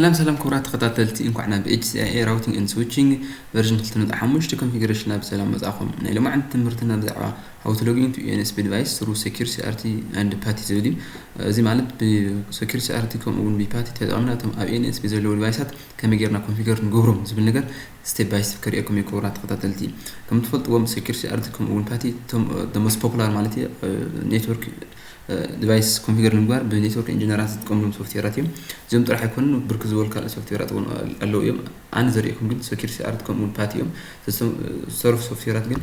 ሰላም ሰላም ክቡራት ተኸታተልቲ፣ እንኳዕ ናብ HCIA Routing and Switching version ክልተ ነጥቢ ሓሙሽተ configuration ናብ ሰላም መጻኹም። ናይ ሎማዓንቲ ትምህርትና ብዛዕባ how to log into ENSP device through secure CRT and PATI ዝብል እዩ። እዚ ማለት ብ secure CRT ከምኡ እውን ብ PATI ተጠቒምና እቶም ኣብ ENSP ዘለዉ ዲቫይሳት ከመይ ጌርና ኮንፊገር ንገብሮም ዝብል ነገር step by step ከርእየኩም እየ ክቡራት ተኸታተልቲ። ከም ትፈልጥዎም secure CRT ከምኡ እውን PATI እቶም the most popular ማለት እዩ network device configure ንምግባር ብ network ኢንጂነራት ዝጥቀምሎም ሶፍትዌራት እዮም። እዚኦም ጥራሕ ኣይኮኑን፣ ብርክት ዝበሉ ካልኦት ሶፍትዌራት እውን ኣለዉ እዮም። ኣነ ዘርእየኩም ግን secure CRT ከምኡ እውን PATI እዮም። እቶም ዝተረፉ ሶፍትዌራት ግን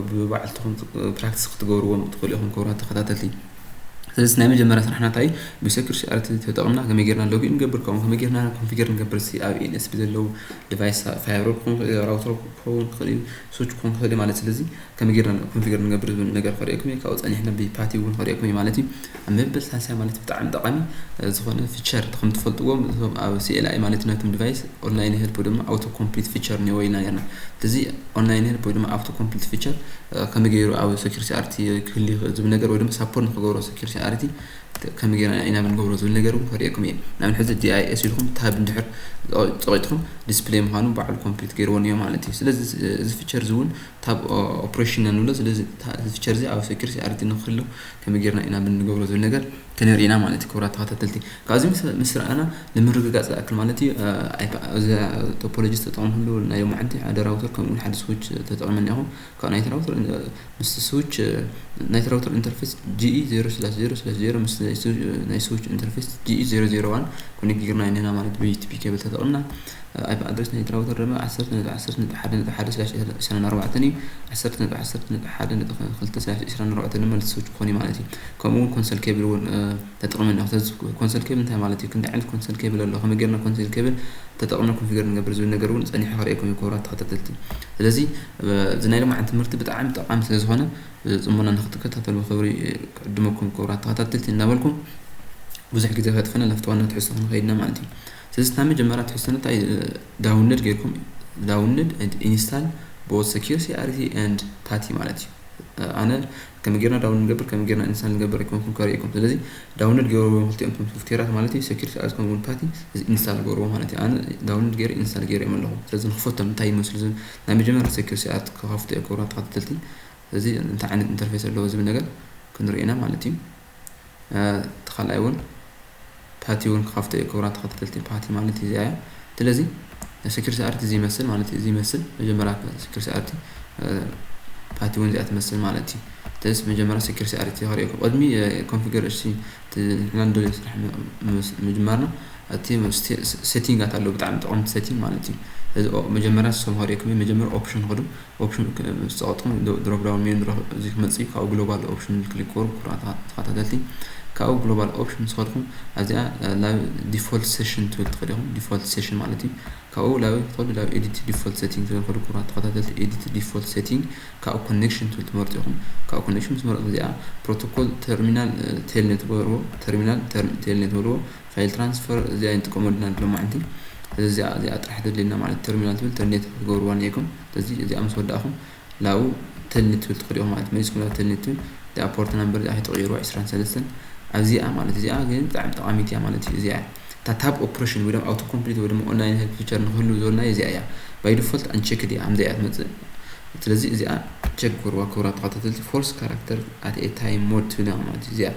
ብባዕልትኹም ፕራክቲስ ክትገብርዎም ትኽእሉ ኢኹም ክቡራት ተኸታተልቲ። ስለዚ ናይ መጀመርያ ስራሕና እንታይ እዩ? ብ secure CRT ተጠቕምና ከመይ ጌርና ሎጊን ንገብር፣ ከምኡ ከመይ ጌርና ኮንፊገር ንገብር፣ ሲ ኣብ ENSP ዘለዉ ዲቫይስ፣ ፋይበር ክኸውን ይኽእል እዩ፣ ራውተር ክኸውን ይኽእል እዩ፣ ስዊች ክኸውን ይኽእል እዩ ማለት። ስለዚ ከመይ ጌርና ኮንፊገር ንገብር ዝብል ነገር ከርእየኩም እየ። ካብኡ ጸኒሕና ብ PATI እውን ከርእየኩም እየ ማለት እዩ። ኣብ መበል ሳልሳይ ማለት ብጣዕሚ ጠቓሚ ዝኾነ ፊቸር፣ ከም ትፈልጥዎም እቶም ኣብ CLI ማለት ነቶም ዲቫይስ online help ወይ ድማ auto complete feature እኒኦ ኢልና ነርና። እዚ online help ወይ ድማ auto complete feature ከመይ ገይሩ ኣብ secure CRT ክህሉ ይኽእል ዝብል ነገር ወይ ድማ ሳፖርት ንክገብሮ secure CRT ከመይ ጌርና ኢና ብንገብሮ ዝብል ነገር እውን ከርእየኩም እየ። ንኣብነት ሕዚ DIS ኢልኩም ታብ እንድሕር ጸቂጥኩም ዲስፕሌይ ምዃኑ ባዕሉ ኮምፕሊት ገይርዎ እኒኦ ማለት እዩ። ስለዚ እዚ ፊቸር እዚ እውን ታብ ኦፕሬሽን ንብሎ። ስለዚ እዚ ፊቸር እዚ ኣብ secure CRT ንክህሉ ከመይ ጌርና ኢና ብንገብሮ ዝብል ነገር ከነርኢ ኢና ማለት እዩ። ክቡራት ተኸታተልቲ፣ ካብዚ ምስ ምስ ረኣና ንምርግጋጽ ዝኣክል ማለት እዩ። እዚ ቶፖሎጂ ዝተጠቐምኩሉ ናይ ሎማዓንቲ ሓደ ራውተር ከምኡ እውን ሓደ ስዊች ተጠቒመ እኒኣኹም። ካብ ናይቲ ራውተር ምስ ስዊች ናይቲ ራውተር ኢንተርፌስ GE zero slash zero slash zero ምስ ናይ ስዊች ኢንተርፌስ GE zero zero one ኮኔክት ጌርና ኢና ማለት ብ ዩኤስቢ ኬብል ተጠቒምና። IP ኣድረስ ናይቲ ራውተር ድማ ዓሰርተ ነጥቢ ዓሰርተ ነጥቢ ሓደ ነጥቢ ሓደ ስላሽ ዕስራን ኣርባዕተን እዩ። ዓሰርተ ነጥቢ ዓሰርተ ነጥቢ ሓደ ነጥቢ ክልተ ስላሽ ዕስራን ኣርባዕተን ድማ ስዊች ክኾን እዩ ማለት እዩ። ከምኡ እውን ኮንሶል ኬብል እውን ተጠቒመ ኢና። ስለዚ ኮንሶል ኬብል እንታይ ማለት እዩ? ክንደይ ዓይነት ኮንሶል ኬብል ኣሎ? ከመይ ጌርና ኮንሶል ኬብል ተጠቒምና ኮንፊገር ንገብር ዝብል ነገር እውን ጸኒሐ ከርእየኩም እየ ክቡራት ተኸታተልቲ። ስለዚ እዚ ናይ ሎማዓንቲ ትምህርቲ ብጣዕሚ ጠቓሚ ስለ ዝኾነ ብጽሞና ንክትከታተሉ ብኽብሪ ክዕድመኩም ክቡራት ተኸታተልቲ እናበልኩ ብዙሕ ግዜ ከጥፈና ናብቲ ዋና ትሕዝቶ ክንኸይድና ማለት እዩ። ስለዚ ናይ መጀመርያ ትሕዝቶና እንታይ ዳውንሎድ ጌርኩም download and install both secure CRT and PATI ማለት እዩ። ኣነ ከመይ ጌርና ዳውንሎድ ንገብር ከመይ ጌርና ኢንስታል ንገብር ኣይኮንኩም ከርእየኩም። ስለዚ ዳውንሎድ ገይርዎም ክልቲኦም እቶም ሶፍትዌራት ማለት እዩ፣ secure CRT ከምኡ እውን PATI። እዚ ኢንስታል ገይርዎ ማለት እዩ። ኣነ ዳውንሎድ ገይረ ኢንስታል ገይረዮም ኣለኹ። ስለዚ ንክፈቶም እንታይ ይመስሉ ዝብል ናይ መጀመርያ secure CRT ክኸፍቶ እየ ክቡራት ተኸታተልቲ። ስለዚ እንታይ ዓይነት ኢንተርፌስ ኣለዎ ዝብል ነገር ክንርኢ ኢና ማለት እዩ። እቲ ካልኣይ እውን ፓቲ እውን ክኸፍቶ እየ ክቡራት ተኸታተልቲ። ፓቲ ማለት እዚኣ እያ። ስለዚ secure CRT እዚ ይመስል ማለት እዩ። እዚ ይመስል መጀመርያ secure CRT ፓቲ እውን እዚኣ ትመስል ማለት እዩ። ስለዚ መጀመርያ secure CRT ከርእየኩም ቅድሚ ኮንፊገር እሺ ንሕና ንደልዮ ስራሕ ምጅማርና እቲ ሴቲንጋት ኣለዉ ብጣዕሚ ጠቐምቲ ሴቲንግ ማለት እዩ። ስለዚ መጀመርያ ንሶም ከርእየኩም እየ። መጀመርያ ኦፕሽን ንኸዱ ኦፕሽን ምስ ጸቐጥኩም ድሮፕ ዳውን ሜኑ እዚ ክመጽእ እዩ። ካብኡ ግሎባል ኦፕሽን ክሊክ ክገብሩ ክቡራት ተኸታተልቲ። ካብኡ ግሎባል ኦፕሽን ምስ ከድኩም ኣብዚኣ ናብ ዲፎልት ሴሽን ትብል ትኽእሉ ኢኹም። ዲፎልት ሴሽን ማለት እዩ። ካብኡ ናብ ትኸዱ ናብ ኤዲት ዲፎልት ሴቲንግ ትብል ትኽእሉ ክቡራት ተኸታተልቲ። ኤዲት ዲፎልት ሴቲንግ ካብኡ ኮኔክሽን ትብል ትመርጹ ኢኹም። ካብኡ ኮኔክሽን ምስ መረጽኩም እዚኣ ፕሮቶኮል ተርሚናል ቴልኔት በልዎ። ተርሚናል ቴልኔት በልዎ። ፋይል ትራንስፈር እዚኣ ንጥቀመሉ ኢና ሎማዓንቲ። ስለዚ እዚኣ እዚኣ ጥራሕ ተድልየና ማለት ተርሚናል ትብል ተርኔት ክትገብርዋ እኒአኩም። ስለዚ እዚኣ ምስ ወዳእኹም ላብኡ ተልኔት ትብል ትኽእሉ ኢኹም ማለት መሊስኩም ናብ ተልኔት ትብል እዚኣ ፖርት ናምበር እዚኣ ከይትቕይርዋ ዕስራን ሰለስተን ኣብዚኣ ማለት እዚኣ ግን ብጣዕሚ ጠቓሚት እያ ማለት እዩ። እዚኣ እያ እታ ታብ ኦፕሬሽን ወይ ድማ ኣውቶ ኮምፕሊት ወይ ድማ ኦንላይን ሄልፕ ፊቸር ንክህሉ ዝበልናዮ እዚኣ እያ። ባይ ዲፎልት ኣንቸክድ እያ፣ ከምዚኣ እያ ትመፅእ። ስለዚ እዚኣ ቸክ ግበርዋ ክቡራት ተኸታተልቲ። ፎርስ ካራክተር ኣት ኤ ታይም ሞድ ትብል እያ ማለት እዩ። እዚኣ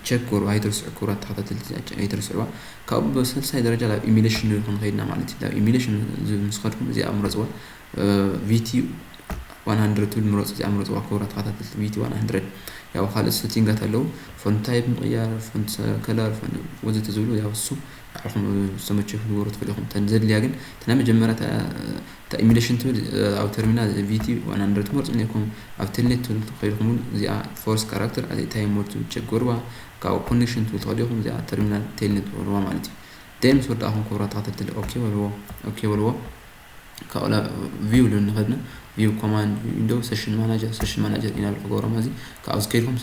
ቸክ ግበሩ ኣይትርስዑ ክቡራት ተኸታተልቲ ኣይትርስዕዋ። ካብኡ ብሳልሳይ ደረጃ ናብ ኢሚሌሽን ንብል ክንኸይድና ማለት እዩ። ናብ ኢሚሌሽን ዝብል ምስ ከድኩም እዚኣ ምረፅዋ። ቪቲ ዋን ሃንድረድ ትብል ምረፁ እዚኣ ምረፅዋ ክቡራት ተኸታተልቲ። ቪቲ ዋን ሃንድረድ ያው ካልእ ሴቲንጋት ኣለዉ። ፎንት ታይፕ ምቕያር፣ ፎንት ከለር ወዘተ ዝብሉ ያው እሱ ባዕልኹም ዝተመቸ ክትገብሩ ትኽእሉ ኢኹም። እተን ዘድልያ ግን እታ ናይ መጀመርያ እታ ኢሚሌሽን ትብል ኣብ ተርሚናል ቪቲ ዋን ሃንድረድ ትመርፁ እኒአኩም። ኣብ ቴልኔት ትብል ከይድኩም እውን እዚኣ ፎርስ ካራክተር ኣት ታይም ሞድ ትብል ቸክ ገርባ። ካብኡ ኮኔክሽን ትብል ትኸዱ ኢኹም። እዚኣ ተርሚናል ቴልኔት ገርባ ማለት እዩ። ዴን ምስ ወዳእኹም ክቡራት ተኸታተልቲ ኦኬ በልዎ። ኦኬ በልዎ። ካብኡ ናብ ቪው ልብል ንኸድና ቪው ኮማንድ ዊንዶው ሴሽን ማናጀር ሴሽን ማናጀር ኢና ብልክ ገሮማ እዚ ካብዚ ከይድኩም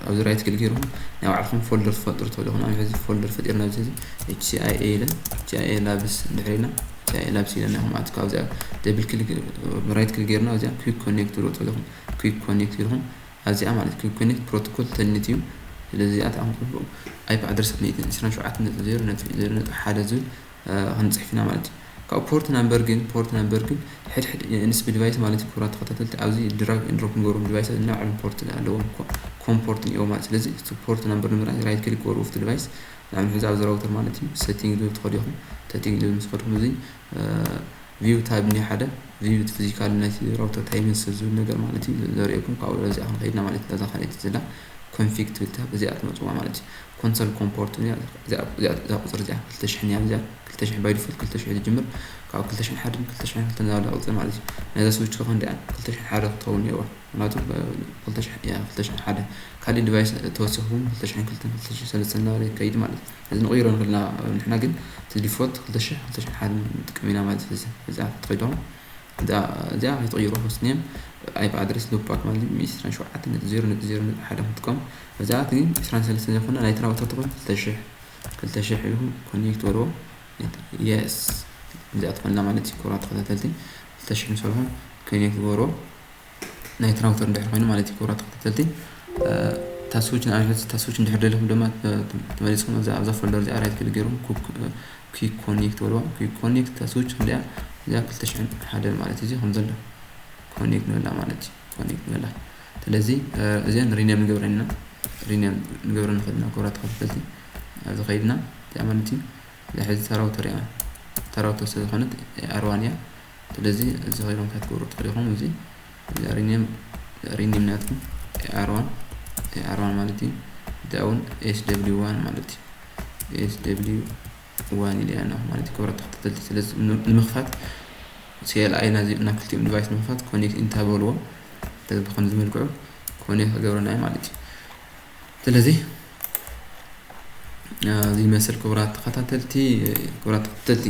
ኣብዚ ራይት ክሊክ ገይርኩም ናይ ባዕልኩም ፎልደር ትፈጥሩ ትኽእሉ ኢኹም። ሕዚ ፎልደር ፈጢርና ኣብዚ እዚ HCIA ኢለ HCIA ላብስ እንድሕር ኢልና HCIA ላብስ ኢለና ኢኹም ማለት ካብዚኣ ደብል ክሊክ ራይት ክሊክ ገይርና እዚኣ ኩዊክ ኮኔክት ትብሉ ትኽእሉ ኢኹም። ኩዊክ ኮኔክት ኢልኩም ኣብዚኣ ማለት ኩዊክ ኮኔክት ፕሮቶኮል ተልኔት እዩ። ስለዚ እዚኣ እንታይ ክንፅሕፍ? IP address ሚእትን ዕስራን ሸውዓተን ነጥቢ ዜሮ ነጥቢ ዜሮ ነጥቢ ሓደ ዝብል ክንፅሕፍ ኢና ማለት እዩ። ካብ port number ግን port number ግን ሕድሕድ NSP device ማለት እዩ። ክቡራት ተኸታተልቲ ኣብዚ drag and drop ንገብሮም device ናይ ባዕሎም port ኣለዎም። com port እኒኦ ማለት ስለዚ port number ንምርኣይ right click ገበሩ ኣብቲ device ንኣብነት ሕዚ ኣብዚ router ማለት እዩ setting ዝብል ትኸዱ ኢኹም። Setting ዝብል ምስ ከድኩም እዚ view tab እኒኦ ሓደ view physical ናይቲ router እንታይ ይመስል ዝብል ነገር ማለት እዩ ዘርእየኩም። ካብኡ እዚኣ ክንኸይድና ማለት እዩ። እዛ ካልኣይቲ ዘላ config ትብል tab እዚኣ ትመፅዋ ማለት እዩ። console com port እዚኣ ቁፅሪ እዚኣ ክልተ ሽሕን እያ። እዚኣ ክልተ ሽሕ by default ክልተ ሽሕ ትጅምር። ካብ ክልተ ሽሕን ሓደን ክልተ ሽሕን ክልተን ዘላ ቁፅሪ ማለት እዩ። ነዛ switch ከ ክንደያ ክልተ ሽሕን ሓደ ክትኸውን እኒኦዋ። ምክንያቱ ክልተ ሽሕን ሓደ ካልእ device ተወሲኽኩም ክልተ ሽሕን ክልተን ክልተ ሽሕን ሰለስተን እናበለ ይከይድ ማለት እዩ። እዚ ንቕይሮ ንኽእል ኢና ንሕና ግን እቲ default ክልተ ሽሕ ክልተ ሽሕን ሓደን ንጥቀም ኢና ማለት እዩ። እዚኣ ክትኸይድ እዚኣ ከይትቕይሩ host name IP address loopback ማለት እዩ ዕስራን ሸውዓተን ነጥቢ ዜሮ ነጥቢ ዜሮ ነጥቢ ሓደ ክንጥቀም። እዚኣ ግን ዕስራን ሰለስተን ዘይኮና ናይቲ router ትኾን ክልተ ሽሕ ክልተ ሽሕ ኢልኩም connect በልዎ። Yes እዚኣ ትኾንና ማለት እዩ። ክቡራት ተኸታተልቲ ክልተ ሽሕ ምስ በልኩም connect በልዎ። ናይቲ router እንድሕር ኮይኑ ማለት እዩ። ክቡራት ተኸታተልቲ እታ switch ንኣብነት እታ switch እንድሕር ደሊኹም ድማ ተመሊስኩም ኣብዛ folder እዚኣ right click ገይርኩም quick connect በልዋ። Quick connect እታ switch ክንደያ እዚኣ ክልተ ሽሕን ሓደን ማለት እዩ። እዚ ከም ዘሎ connect ንብላ ማለት እዩ። Connect ንብላ። ስለዚ እዚኣን rename ንገብረን ኢና። Rename ንገብረን ንኽእል ኢና። ክቡራት ተኸታተልቲ ኣብዚ ከይድና እዚኣ ማለት እዩ። እዛ ሕዚ እታ router እያ። እታ router ስለ ዝኾነት AR one እያ። ስለዚ እዚ ከይዶም እንታይ ትገብሩ ትኽእሉ ኢኹም። እዚ rename rename ናትኩም AR one AR one ማለት እዩ። እዚኣ እውን SW one ማለት እዩ። SW one ኢለ እያ ኣለኹ ማለት እዩ። ክቡራት ተኸታተልቲ ስለዚ ንምኽፋት CLI ናዚ ናብ ክልቲኦም device ንምኽፋት connect እንተበልዎ ስለዚ ብኸምዚ መልክዑ connect ክገብረና እዩ ማለት እዩ። ስለዚ እዚ ይመስል ክቡራት ተኸታተልቲ። ክቡራት ተኸታተልቲ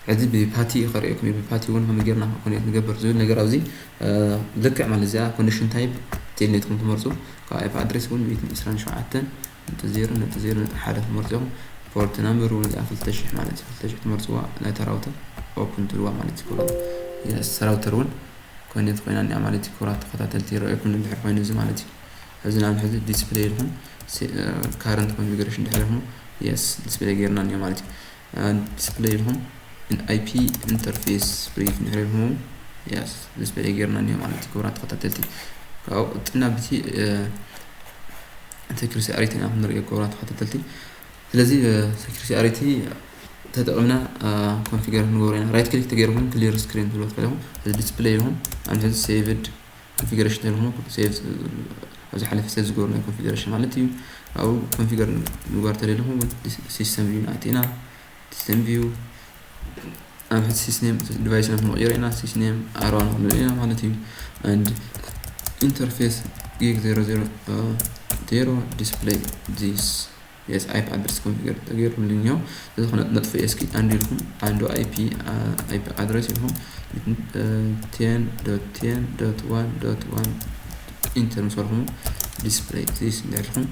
ሕዚ ብፓቲ ከርእየኩም እዩ። ብፓቲ እውን ከመይ ጌርና connect ንገብር ዝብል ነገር ኣብዚ ልክዕ ማለት እዚኣ connection type telnet ኢኹም ትመርፁ። ካብ IP address እውን ሚእትን ዕስራን ሸውዓተን ነጥቢ ዜሮ ነጥቢ ዜሮ ነጥቢ ሓደ ትመርፁ ኢኹም። Port number እውን እዚኣ ክልተ ሽሕ ማለት እዩ። ክልተ ሽሕ ትመርፅዋ ናይታ router open ትብልዋ ማለት እዩ። ክቡራት yes router እውን connect ኮይና እኒኣ ማለት እዩ። ክቡራት ተኸታተልቲ ይረኣየኩም እንድሕር ኮይኑ እዚ ማለት እዩ። እዚ ናብ ሕዚ display ኢልኩም current configuration ድሕር ኢልኩም yes display ጌርና እኒኦ ማለት እዩ። Display ኢልኩም IP interface brief ድሕር ኢልኩም yes display ጌርና እኒኦ ማለት እዩ። ክቡራት ተኸታተልቲ ካብኡ ቀጥልና ብቲ security arity ኢና ክንሪኦ ክቡራት ተኸታተልቲ። ስለዚ security arity ተጠቒምና configure ክንገብሮ ኢና። Right click ተገይርኩም clear screen ትብሎ ትኽእል ኢኹም። እዚ display ኢልኩም ኣብ ሕዚ saved configuration ተልኩም save ኣብ ዝሓለፈ save ዝገበርናዮ configuration ማለት እዩ። ኣብኡ configure ምግባር ተደሊኹም system view ንኣቲ ኢና። System view ኣብ ሕዚ sysname device ና ክንቕይሮ ኢና። Sysname R one ክንብል ኢና ማለት እዩ። And interface gig zero zero zero display this yes IP address configure ተገይሩ ልንዮ እዚ ኾነ ነጥፍዮ እስኪ and ኢልኩም and IP IP address ኢልኩም ten dot ten dot one dot one enter ምስ በልኩም display this እንድሕር ኢልኩም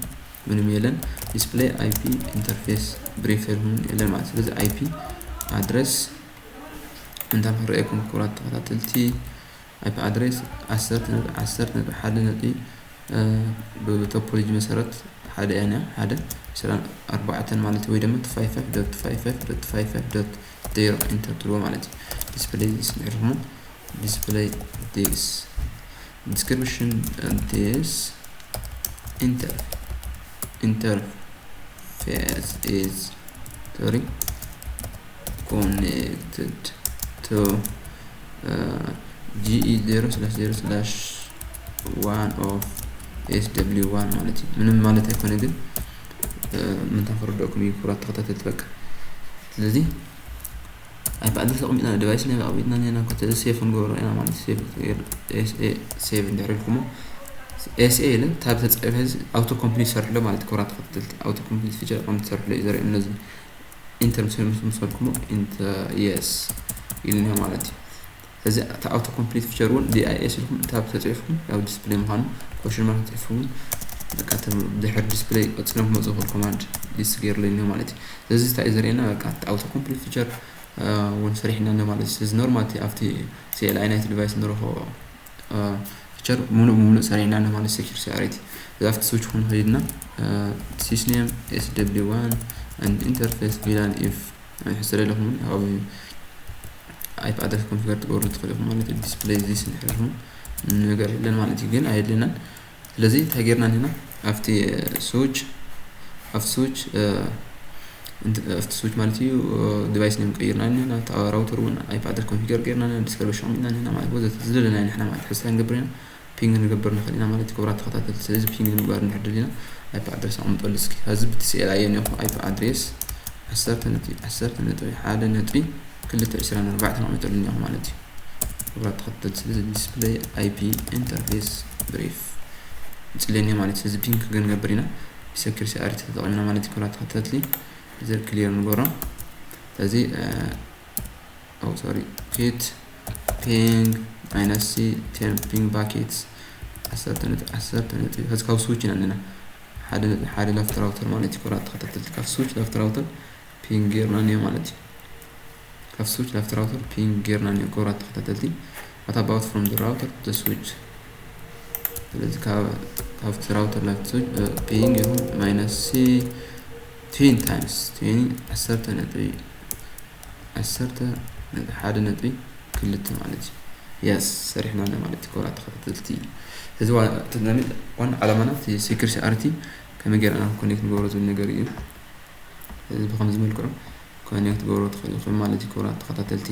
ምንም የለን። Display IP interface brief ኢልኩም የለን ማለት ስለዚ IP address እንታይ ክረኣየኩም ክቡራት ተኸታተልቲ IP address ዓሰርተ ነጥቢ ዓሰርተ ነጥቢ ሓደ ነጥቢ ብቶፖሎጂ መሰረት ሓደ እያ ሓደ ዕስራን ኣርባዕተን ማለት ወይ ድማ two five five dot two five five dot two five five dot zero enter ትብልዎ ማለት እዩ። Display this እንድሕር ኢልኩም display this description this inter interface is sorry connected to GE zero slash zero slash one of SW one ማለት እዩ። ምንም ማለት ኣይኮነ ግን ምንታ ክረድአኩም እዩ ክቡራት ተኸታተልቲ በቃ። ስለዚ IP address ኣቐሚጥና device ና ኣቐሚጥና ና ኮተ save ንገብሮ ኢና ማለት save save እንድሕር ኢልኩሞ SA ኢለ tab ተጻሒፈ እዚ auto complete ሰርሕሎ ማለት ክቡራት ተኸታተልቲ auto complete feature ከም ትሰርሕሎ እዩ ዘርእየና እዚ enter ምስ በልኩሞ yes ኢሉኒ ማለት እዩ። ስለዚ እቲ auto complete feature እውን DIS ኢልኩም tab ተጽሒፍኩም ያው display ምዃኑ question mark ተጽሒፍኩም በቃ ድሕር display ቀጺሎም ክመጽኡ ክእል command this ገይርለይ ማለት እዩ። ስለዚ እንታይ እዩ ዘርእየና በቃ እቲ auto complete feature እውን ሰሪሕና ኣሎ ማለት እዩ። ስለዚ normal ኣብቲ CLI ናይቲ device ንረኽቦ ቸር ሙሉእ ሙሉእ ሰሪዕና ኣለና ማለት secure C R I T። እዚ ኣብቲ ስዊች ክኾን ከይድና፣ እ፣ sysname S W one and interface VLAN if ሕሰር ኣለኹም ኣብ IP address configure ትገብሩ ትኽእሉ ኢኹም ማለት እዩ። Display this እንድሕር ኢኹም ነገር የለን ማለት እዩ፣ ግን ኣየድልናን። ስለዚ እንታይ ጌርና እንዲና ኣብቲ ስዊች፣ ኣብቲ ስዊች፣ እ፣ እንት-፣ ኣብቲ ስዊች ማለት እዩ፣ እ፣ ዲቫይስ name ቀይርና እንዲና፣ ኣብቲ ራውተር እውን IP address configure ጌርና እንዲና፣ ዲስከርበሽ ኣቐሚጥና እንዲና ማለት ወዘተ ዝደለናዮ ንሕና ማለት ሕሰር ንገብር ኢና። ፒንግ ንገብር ንኽእል ኢና ማለት እዩ፣ ክቡራት ተኸታተልቲ። ስለዚ ፒንግ ንምግባር እንድሕር ደሊና IP address ኣቐምጠሉ እስኪ። ሕዚ ብቲ ስእሊ ኣየን ኢኹ IP address ዓሰርተ ነጥቢ ዓሰርተ ነጥቢ ሓደ ነጥቢ ክልተ ዕስራን ኣርባዕተን ኣቐሚጠሉ እኒኹ ማለት እዩ፣ ክቡራት ተኸታተልቲ። ስለዚ display IP interface brief ምፅለኒ ማለት እዩ። ስለዚ ፒንግ ክንገብር ኢና፣ ብሰኪር ሲኣርቲ ተጠቒምና ማለት እዩ፣ ክቡራት ተኸታተልቲ። እዚ ክሊር ንገብሮ። ስለዚ፣ እ፣ ኦ፣ ሶሪ፣ ፒት ፒንግ ማይነስ ሲ ቴን ፒንግ ባኬትስ ዓሰርተ ነጥቢ ዓሰርተ ነጥቢ፣ ሕዚ ካብ ስዊች ኢና ኣለና። ሓደ ነጥቢ ሓደ ላፍት ራውተር ማለት እዩ፣ ክቡራት ተኸታተልቲ። ካብ ስዊች ላፍት ራውተር ፒንግ ጌርና እኒኦ ማለት እዩ። ካብ ስዊች ላፍት ራውተር ፒንግ ጌርና እኒኦ፣ ክቡራት ተኸታተልቲ። What about from the router to the switch? ስለዚ ካብ፣ ካብቲ ራውተር ላፍት ስዊች፣ እ፣ ፒንግ ይኹን ማይነስ ሲ ቴን ታይምስ ቴን ዓሰርተ ነጥቢ ዓሰርተ ነጥቢ ሓደ ነጥቢ ክልተ ማለት እዩ። የስ፣ ሰሪሕና ኣለና ማለት እዩ፣ ክቡራት ተኸታተልቲ። እዚ ዋ-፣ እቲ ናይ ዋና ዓላማና እቲ ሴኩር ሲኣርቲ ከመይ ጌርና ኮኔክት ንገብሮ ዝብል ነገር እዩ። እዚ ብኸምዚ መልክዑ ኮኔክት ገብሮ ትኽእሉ ኢኹም ማለት እዩ፣ ክቡራት ተኸታተልቲ።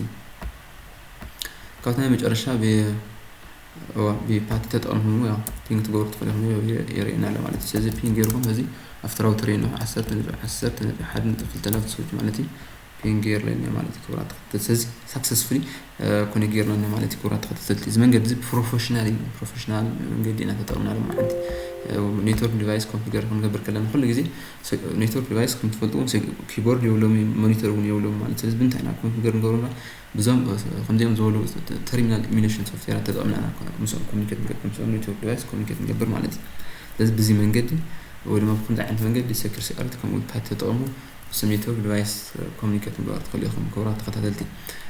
ካብቲ ናይ መጨረሻ ብ-፣ እዋ፣ ብፓቲ ተጠቐምኩም ያው ፒንግ ትገብሩ ትኽእሉ ኢኹም፣ የርእየና ኣሎ ማለት እዩ። ስለዚ ፒንግ ጌርኩም እዚ ኣብቲ ራውተር እዩ፣ ዓሰርተ ነጥቢ ዓሰርተ ነጥቢ ሓደ ነጥቢ ክልተ ላፍት ስዊች ማለት እዩ። ፒንግ ጌርና ማለት እዩ፣ ክቡራት ተኸታተልቲ። ስለዚ ሳክሰስፉሊ፣ እ፣ ኮኔክት ጌርና ማለት እዩ፣ ክቡራት ተኸታተልቲ። እዚ መንገዲ እዚ ፕሮፌሽናል እዩ፣ ፕሮፌሽናል መንገዲ ኢና ተጠቕምናሉ ማለት እዩ። እ፣ ኔትወርክ ዲቫይስ ኮንፊገር ክንገብር ከለና ኩሉ ግዜ ሰ-፣ ኔትወርክ ዲቫይስ ከም ትፈልጥዎ ሰ-፣ ኪቦርድ የብሎም፣ ሞኒተር እውን የብሎም ማለት። ስለዚ ብምንታይ ኢና ኮንፊገር ንገብሮም? ብዞም፣ እ፣ ከምዚኦም ዝበሉ ተርሚናል ኢሙሌሽን ሶፍትዌራት ተጠቕምና ኢና ኮ-፣ ምስኦም ኮሚኒኬት ንገብር፣ ምስኦም ኔትወርክ ዲቫይስ ኮሚኒኬት ንገብር ማለት እዩ። ስለዚ ብዚ መንገዲ ወይ ድማ ብከምዚ ዓይነት መንገዲ ሴኩር ሲኣርቲ ከምኡ እውን ፓቲ ተጠቐሙ። ብስም ኔትወርክ ዲቫይስ ኮሚኒኬት ምግባር ትኽእሉ ኢኹም፣ ክቡራት ተኸታተልቲ።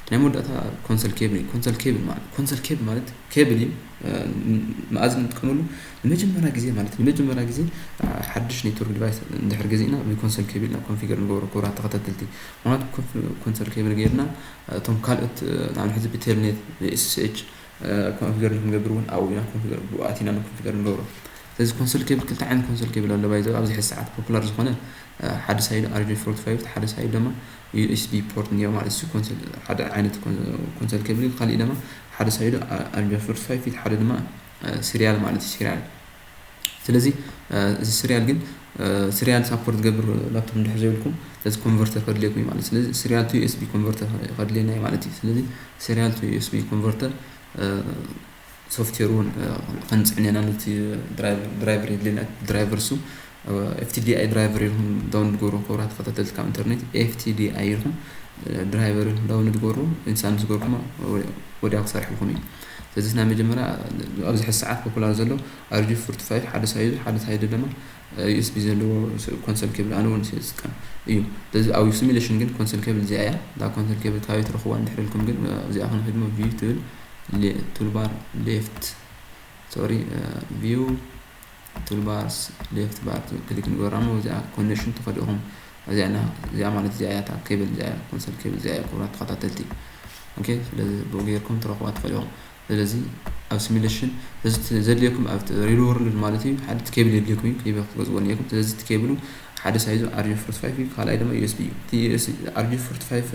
ናይ መወዳእታ ኮንሶል ኬብል እዩ። ኮንሶል ኬብል ማለት፣ ኮንሶል ኬብል ማለት ኬብል እዩ። እ፣ ን-፣ መኣዝ ንጥቀመሉ? ንመጀመርያ ግዜ ማለት፣ ንመጀመርያ ግዜ፣ እ፣ ሓድሽ ኔትወርክ ዲቫይስ እንድሕር ገዚእና ብኮንሶል ኬብል ኢና ኮንፊገር ንገብሮ፣ ክቡራት ተኸታተልቲ። ምኽንያቱ ኮንፍ-፣ ኮንሶል ኬብል ጌርና፣ እ፣ እቶም ካልኦት፣ እ፣ ንኣብነት ሕዚ ብቴልኔት፣ ብኤስኤስኤች፣ እ፣ ኮንፊገር ንክንገብር እውን ኣብኡ ኢና ኮንፊገር፣ ብኣቲና ንኮንፊገር ንገብሮ። ስለዚ ኮንሶል ኬብል፣ ክልተ ዓይነት ኮንሶል ኬብል ኣሎ፣ ባይ ዘ-፣ ኣብዚ ሕዚ ሰዓት ፖፑላር ዝኾነ፣ እ፣ ሓደ ሳይዱ ኣርጂ ፎርቲ ፋይቭ፣ ሓደ ሳይዱ ድማ ዩኤስቢ ፖርት እኒኦ ማለት እዩ። ኮንሶል፣ ሓደ ዓይነት ኮን-፣ ኮንሶል ኬብል፣ ካሊእ ድማ ሓደ ሳይዱ ኣ-፣ ኣርጂ ፎርቲ ፋይቭ፣ ሓደ ድማ፣ እ፣ ሲሪያል ማለት እዩ፣ ሲሪያል። ስለዚ፣ እ፣ እዚ ሲሪያል ግን፣ እ፣ ሲሪያል ሳፖርት ዝገብር ላፕቶፕ እንድሕር ዘይብልኩም፣ ስለዚ ኮንቨርተር ከድልየኩም እዩ ማለት። ስለዚ ሲሪያል ቱ ዩኤስቢ ኮንቨርተር ከድልየና እዩ ማለት እዩ። ስለዚ ሲሪያል ቱ ዩኤስቢ ኮንቨርተር፣ እ፣ ሶፍትዌር እውን፣ እ፣ ከንፅዕን ኢና፣ ነቲ ድራይቨር፣ ድራይቨር የድልየና። ድራይቨር እሱ፣ እ፣ ኤፍቲዲኣይ ድራይቨር ኢልኩም ዳውንሎድ ገብሩ፣ ክቡራት ተኸታተልቲ፣ ካብ ኢንተርኔት ኤፍቲዲኣይ ኢልኩም፣ እ፣ ድራይቨር ኢልኩም ዳውንሎድ ገብሩ፣ ኢንስታል ምስ ገርኩሞ ወ-፣ ወዲያው ክሰርሐልኩም እዩ። ስለዚ ናይ መጀመርያ ኣብዚ ሕዚ ሰዓት ፖፑላር ዘሎ ኣርጂ ፎርቲ ፋይቭ ሓደ ሳይዱ፣ ሓደ ሳይዱ ድማ፣ እ፣ ዩኤስቢ ዘለዎ ስ-፣ ኮንሶል ኬብል ኣነ እውን ዝጥቀም እዩ። ስለዚ ኣብ ሲሙሌሽን ግን ኮንሶል ኬብል እዚኣ እያ። እዛ ኮንሶል ኬብል ካበይ ትረኽብዋ እንድሕር ኢልኩም ግን፣ እ፣ እዚኣ ክንከይድ ሞ ቪው ትብል ሌ-፣ ቱልባር ሌፍት፣ ሶሪ፣ እ፣ ቪው ቱልባርስ ሌፍት ባር ትብል ክሊክ ንገብራ ሞ እዚኣ ኮኔክሽን ትኸዱ ኢኹም። እዚኣ ና-፣ እዚኣ ማለት እዚኣ እያ፣ እታ ኬብል እዚኣ እያ፣ ኮንሶል ኬብል እዚኣ እያ፣ ክቡራት ተኸታተልቲ። ኦኬ፣ ስለዚ ብኡ ጌርኩም ትረኽብዋ ትኽእሉ ኢኹም። ስለዚ ኣብ ሲሙሌሽን እዚ ት-፣ ዘድልየኩም ኣብቲ ሪል ወርልድ ማለት እዩ፣ ሓደ ኬብል የድልየኩም እዩ፣ ኬብል ክትገዝእዎ እኒአኩም። ስለዚ እቲ ኬብሉ ሓደ ሳይዙ ኣርጂ ፎርቲ ፋይቭ እዩ፣ ካልኣይ ድማ ዩኤስቢ እዩ። እቲ ዩኤስቢ፣ ኣርጂ ፎርቲ ፋይቭ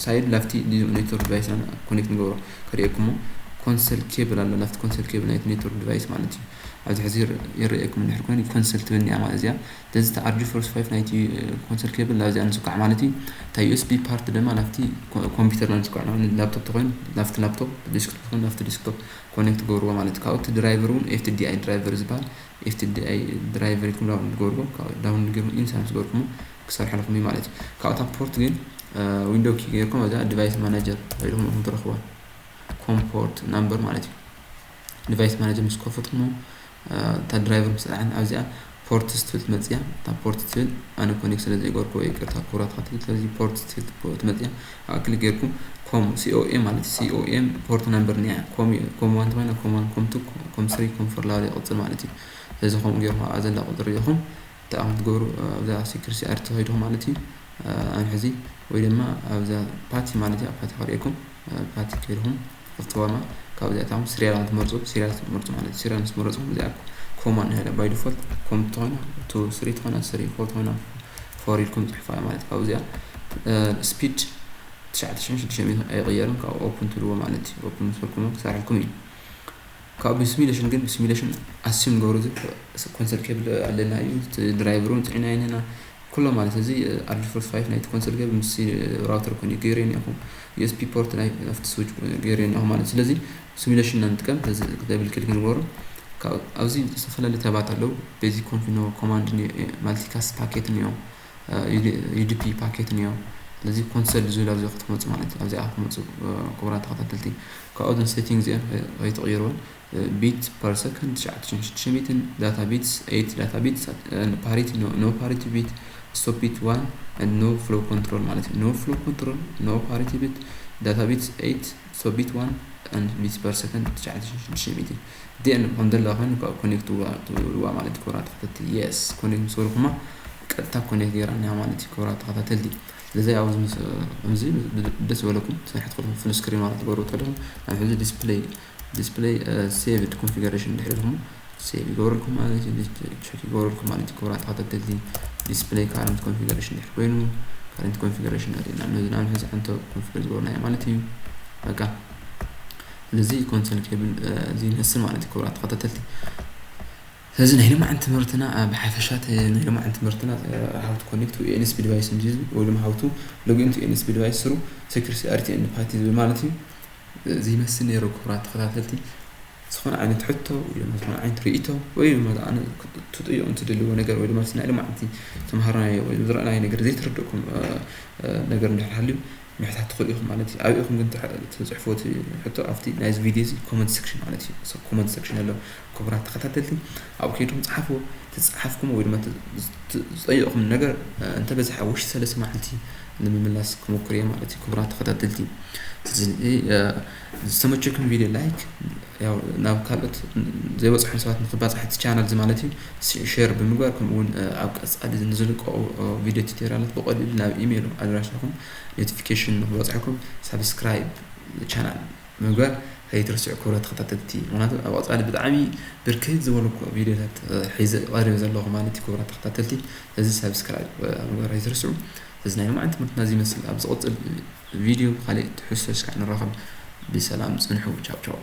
ሳይድ ላፍቲ ኔትወርክ ዲቫይስና ኮኔክት ንገብሮ። ከርእየኩም ሞ ኮንሰል ኬብል ኣሎ፣ ላፍቲ ኮንሰል ኬብል ናይቲ ኔትወርክ ዲቫይስ ማለት እዩ። ኣብዚ ሕዚ ይር-፣ ይረኣየኩም እንድሕር ኮይኑ ኮንሰል ትብል እኒኣ ማለት እዚኣ። ስለዚ እቲ ኣርጂ ፎርቲ ፋይቭ ናይቲ፣ እ፣ ኮንሰል ኬብል ናብዚኣ ንስኳዕ ማለት እዩ። እታ ዩኤስቢ ፓርት ድማ ናብቲ ኮ-፣ ኮምፒውተርና ንስኳዕ፣ ንኣብነት ላፕቶፕ ተኾይኑ ናብቲ ላፕቶፕ፣ ዴስክቶፕ ተኾይኑ ናብቲ ዴስክቶፕ ኮኔክት ገብርዎ ማለት እዩ። ካብኡ እቲ ድራይቨር እውን ኤፍቲዲኣይ ድራይቨር ዝበሃል፣ ኤፍቲዲኣይ ድራይቨር ኢልኩም ዳውንሎድ ገብርዎ። ካብ ዳውንሎድ ገይርኩም ኢንስታል ምስ ገርኩሞ ክሰርሐልኩም እዩ ማለት እዩ። ካብኡ እታ ፖርት ግን፣ እ፣ ዊንዶው ኪ ገይርኩም ኣብዚኣ ዲቫይስ ማናጀር ኢልኩም ኢኹም ትረኽብዋ። ኮም ፖርት ናምበር ማለት እዩ። ዲቫይስ ማናጀር ምስ ከፈትኩሞ፣ እ፣ እታ ድራይቨር ምስ ጸዓን ኣብዚኣ ፖርትስ ትብል ትመጽእ እያ። እታ ፖርት ትብል ኣነ ኮኔክት ስለ ዘይገርኩ ወይ ይቅርታ ክቡራት ተኸታተልቲ፣ ስለዚ ፖርትስ ትብል ትመጽእ እያ። ኣብኣ ክሊክ ጌርኩም com C O M ማለት C O M port number ኒያ com com one ተኾይና com one com two com three com four ላለ ይቕጽል ማለት እዩ። ስለዚ ከምኡ ገይርኩም ኣብኣ ዘላ ቁጽሪ ኢኹም ተኣም ትገብሩ ኣብዛ security art ትኸይድኹም ማለት እዩ። ኣን ሕዚ ወይ ድማ ኣብዛ ፓቲ ማለት እዩ ኣብ ፓቲ ክርእየኩም ፓቲ ከይድኹም ኣብቲ ዋማ ካብዚኣ ታም ስሪያል ትመርጹ ስሪያል ትመርጹ ማለት እዩ። ስሪያል ምስ መረጽኩም እዚኣ ኮማን ንህለ by default com ተኾይና two three ተኾይና three four ተኾይና four ኢልኩም ጽሕፋ ማለት ካብዚኣ speed ትሽዓተ ሽሕን ሽዱሽተ ሚእትን ኣይቕየርን ካብ open ትብልዎ ማለት እዩ። Open ምስ በልኩሞ ክሰርሐልኩም እዩ። ካብ ብሲሚሌሽን ግን ብሲሚሌሽን ኣስዩም ንገብሮ እዚ console cable ኣለና እዩ። ድራይቨሩ ጽዒና ይንህና ኩሎ ማለት እዚ R G forty five ናይቲ console cable ምስ ራውተር ኮኒ ገይረ ኒኹ U S B port ናይ ኣብቲ switch ገይረ ኒኹ ማለት ስለዚ ሲሚሌሽን ኢና ንጥቀም። እዚ ደብል ክሊክ ንገብሮ። ኣብዚ ዝተፈላለዩ ተባት ኣለዉ። Basic conf no command multicast packet ኒዮ U D P packet ኒዮ። ስለዚ console ዝብል ኣብዚ ክትመፁ ማለት እዩ። ኣብዚኣ ክትመፁ ክቡራት ተኸታተልቲ ካብኡ ዞን setting እዚኣን ከይትቕይርወን bit per second ትሽዓተ ሽሕን ሽዱሽተ ሚእትን data bits eight data bits parity no parity bit stop bit one and no flow control ማለት እዩ። No flow control no parity bit data bits eight stop bit one and bits per second ትሽዓተ ሽሕን ሽዱሽተ ሚእትን ዲን ከም ዘላ ኮይኑ ኮኔክት ትብልዋ ማለት እዩ። ክቡራት ተኸታተልቲ yes ኮኔክት ምስ በልኩማ ቀጥታ ኮኔክት ገይራና ማለት እዩ። ክቡራት ተኸታተልቲ ስለዚ ኣብዚ ምስ ከምዚ ደስ ዝበለኩም ስራሕ ትፈልኩም full screen ማለት ትገብሩ ተለኹም ኣብ ሕዚ display display saved configuration ድሕሪ ኢልኩም save ይገብረልኩም ማለት እዩ። Check ይገብረልኩም ማለት እዩ። ክቡራት ተኸታተልቲ display current configuration ድሕሪ ኮይኑ current configuration ኣሪእና ነዚ ናብ ሕዚ ሓንቶ configure ዝገበርናዮ ማለት እዩ። በቃ ስለዚ console cable እዚ ይመስል ማለት እዩ። ክቡራት ተኸታተልቲ ስለዚ ናይ ሎማዓንቲ ትምህርትና ብሓፈሻ ናይ ሎማዓንቲ ትምህርትና how to connect to A N S P device እንዲዩ ወይ ድማ how to log into A N S P device through security art and ፓቲ ዝብል ማለት እዩ። እዚ ይመስል ነይሩ ክቡራት ተኸታተልቲ ዝኾነ ዓይነት ሕቶ ወይ ድማ ዝኾነ ዓይነት ርእይቶ ወይ ድማ ኣነ ትጥይቁ እንትደልዎ ነገር ወይ ድማ ናይ ሎማዓንቲ ተምሃርናዮ ወይ ዝረኣናዮ ነገር ዘይተረደእኩም ነገር እንድሕር ሃልዩ ምሕታት ትኽእሉ ኢኹም ማለት እዩ። ኣብ ኢኹም ግን ትጽሕፎ እቲ ሕቶ ኣብቲ ናይዚ ቪድዮ እዚ comment section ማለት እዩ። Comment section ኣሎ። ክቡራት ተኸታተልቲ ኣብኡ ከይድኩም ጸሓፍዎ። ተጻሓፍኩም ወይ ድማ ዝጠየቕኩም ነገር እንተበዝሓ ውሽጢ ሰለስተ መዓልቲ ንምምላስ ክሞክር እየ ማለት እዩ። ክቡራት ተኸታተልቲ ዝተመቸኩም ቪድዮ like ያው ናብ ካልኦት ዘይበፅሖም ሰባት ንክባፃሕ እቲ ቻናል እዚ ማለት እዩ ሼር ብምግባር ከምኡ እውን ኣብ ቀፃሊ ንዝልቀቑ ቪድዮ ቱቶሪያላት ብቐሊሉ ናብ ኢሜይል ኣድራሻኹም ኖቲፊኬሽን ንክበፅሐኩም ሳብስክራይብ ቻናል ምግባር ከይትርስዑ ክቡራት ተኸታተልቲ። ምክንያቱ ኣብ ቀፃሊ ብጣዕሚ ብርክት ዝበሉ ቪድዮታት ሒዘ ቀሪበ ዘለኹ ማለት እዩ ክቡራት ተኸታተልቲ። እዚ ሳብስክራይብ ምግባር ከይትርስዑ። እዚ ናይ ሎማዓንቲ ትምህርትና እዚ ይመስል። ኣብ ዝቕፅል ቪድዮ ካልእ ትሕዝቶ እስካዕ ንራኸብ። ብሰላም ፅንሑ። ቻው ቻው።